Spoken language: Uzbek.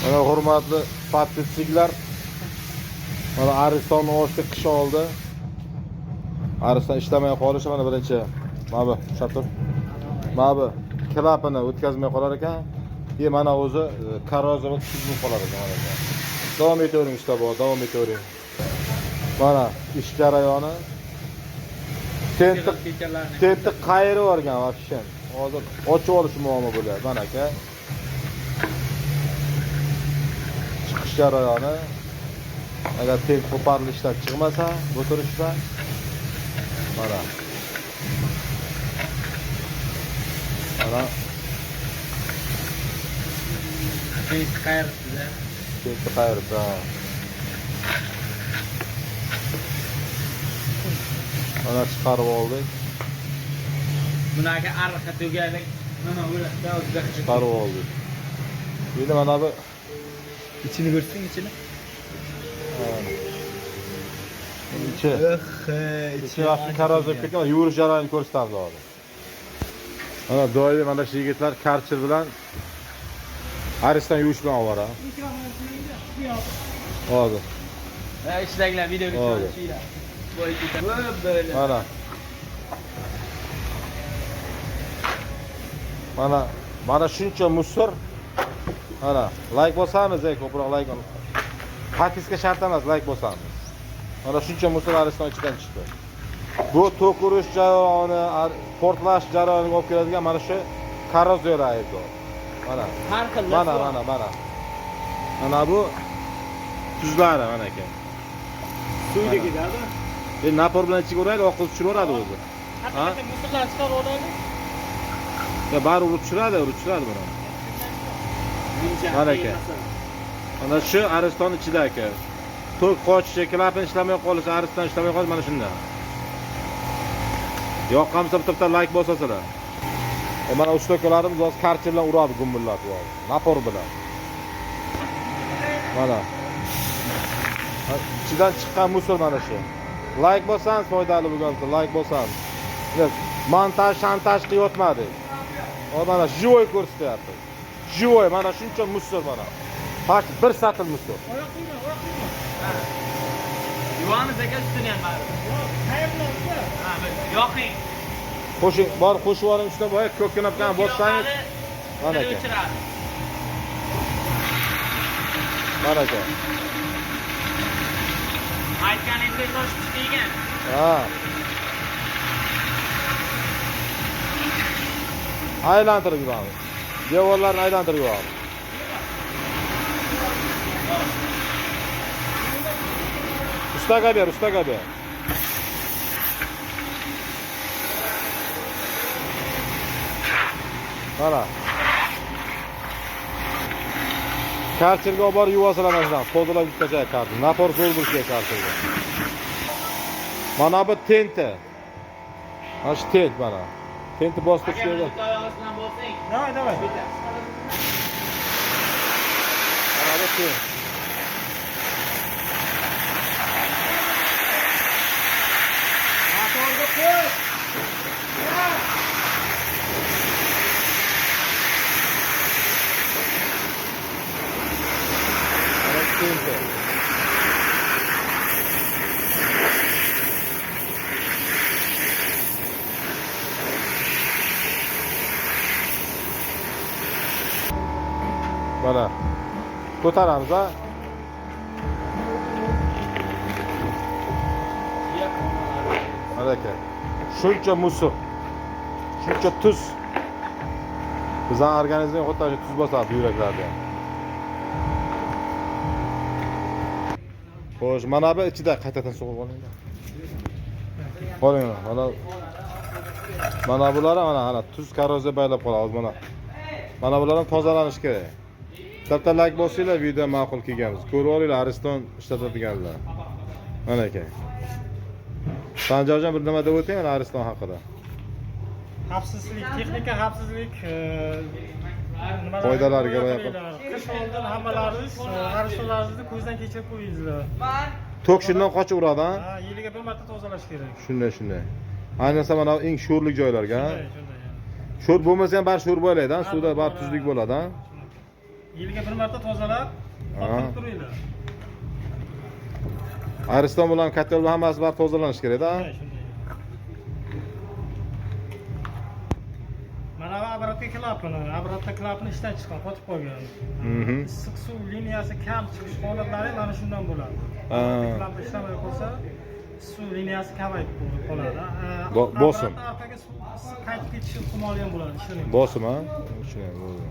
Mana hurmatli podpischilar, mana Ariston oshga qish oldi. Ariston ishlamay qolishi mana birinchi. Mana bu, ushlab tur. Mana bu klapini o'tkazmay qolar ekan. E mana o'zi korroziya bo'lib tuzilib qolar ekan mana bu. Davom etavering usta bor, davom etavering. Mana ish jarayoni. Tentni qayirib yuborgan вообще. Hozir ochib olish muammo bo'lyapti. Mana aka. Chiqish jarayoni. Agar tent qo'parilib ishlab chiqmasa, bu turishda mana. Mana Tentni qayiribdi-da. tentni qayiribdi. Ha. Mana chiqarib oldik. Buni aka ariqqa to'kaylik. Nima bo'ladi? O'zida Chiqarib oldik. Endi mana bu ichini ko'rsin, ichini. Ha. Ichi. Ichi vaqti korroziya bo'lib ketgan, yuvirish jarayonini ko'rsatamiz hozir. Mana doimiy mana shu yigitlar karcher bilan Ariston yuvish bilan ovora. Hozir. Ha, ishlanglar, videoga Hozir. tushinglar. Bo'y ketadi. Böyle. Mana. Mana mana shuncha musor. Mana like bosamiz, ey, ko'proq like. Подписка shart emas, like bosamiz. Mana shuncha musor Ariston ichidan chiqdi. Bu tok urish jarayoni, portlash jarayoniga olib keladigan mana shu korroziyalar aybdor. Mana. Har xil. Mana mana mana. Mana bu tuzlari mana aka. Suvda ketadi. E napor bilan ichiga uraylik, oqizib tushiraveradi o'zi. Ha? Musorlarni chiqarib olaylik. Ya bari urib tushiradi, urib tushiradi buni. Mana aka. Mana shu Ariston ichida aka. Tok qochishi, klapan ishlamay qolishi, Ariston ishlamay qolishi mana shundan. Yoqqan bo'lsa bitta like bosasizlar. E mana ustakalarimiz hozir karchi bilan uradi gumbillatib hozir. Napor bilan. Mana. Ha, ichidan chiqqan musor mana shu. Like bosamiz, foydali bo'lgan bo'lsa like bosamiz. Montaj, shantaj qilyotmadik. Hozir mana живой ko'rsatyapti. Живой mana shuncha musor mana. Почти bir satil musor. Yuvamiz aka ustini ham baribir. Ha, yoqing. Qo'shing, bor qo'shib yuboring usta boya ko'k knopkani bossangiz mana aka. O'chiradi. Mana aka. Aytganingizdek toshib chiqdi ekan. Ha. Aylantirib yuboramiz. Devorlarni aylantirib yuboramiz. Ustaga ber, ustaga ber. Mana. Karcherga olib borib yuvasalar mana shunaqa. Tozalab yuvib tashlaydi karcher. Napor zo'r bo'lishi kerak karcherga. Mana bu tenti. Mana shu tent mana. Tenti bosib Aka, turish kerak. bitta oyog'ingiz bilan bosing. Давай, давай. Bitta. Mana bu tent. Motorga qo'y. Mana shu tenti. Mana ko'taramiz ha. Mana aka. Shuncha musor. Shuncha tuz. Bizning organizmga xuddi shu tuz bosadi buyraklarga. Xo'sh, mana bu ichida qaytadan sug'urib oling. Oling, mana mana bular ham mana ana tuz korroziya baylab qoladi hozir mana. Mana bular ham tozalanishi kerak. Bitta like bosinglar, video ma'qul kelganmiz. Ko'rib olinglar Ariston ishlatadiganlar. Mana aka. Sanjarjon bir nima deb o'ting mana Ariston haqida. Xavfsizlik, texnika xavfsizlik, nimalar Qoidalariga rioya qil. Qish oldin hammalaringiz aristonlaringizni ko'zdan kechirib qo'yingizlar. Tok shundan qochib uradi, ha? Ha, yiliga bir marta tozalash kerak. Shunday, shunday. Ayniqsa mana eng sho'rlik joylarga, ha? Shunday, shunday. Sho'r bo'lmasa ham bari sho'r bo'ladi, ha? Suvda bari tuzlik bo'ladi, ha? Yiliga bir marta tozalab, qotib turinglar. Ariston bilan котёл bilan hammasi bari tozalanishi kerak-da. Shunday, shunday. Mana bu обратка klapani, обратка klapani ishdan chiqqan, qotib qolgan. Issiq suv liniyasi kam chiqish holatlari mana shundan bo'ladi. Klapa ishlamay qolsa, suv liniyasi kamayib qoladi. Bosim. Orqaga suv issiq qaytib ketishi ehtimoli ham bo'ladi, ishlamaydi. Bosim, ha? Tushunayapman, bo'ldi.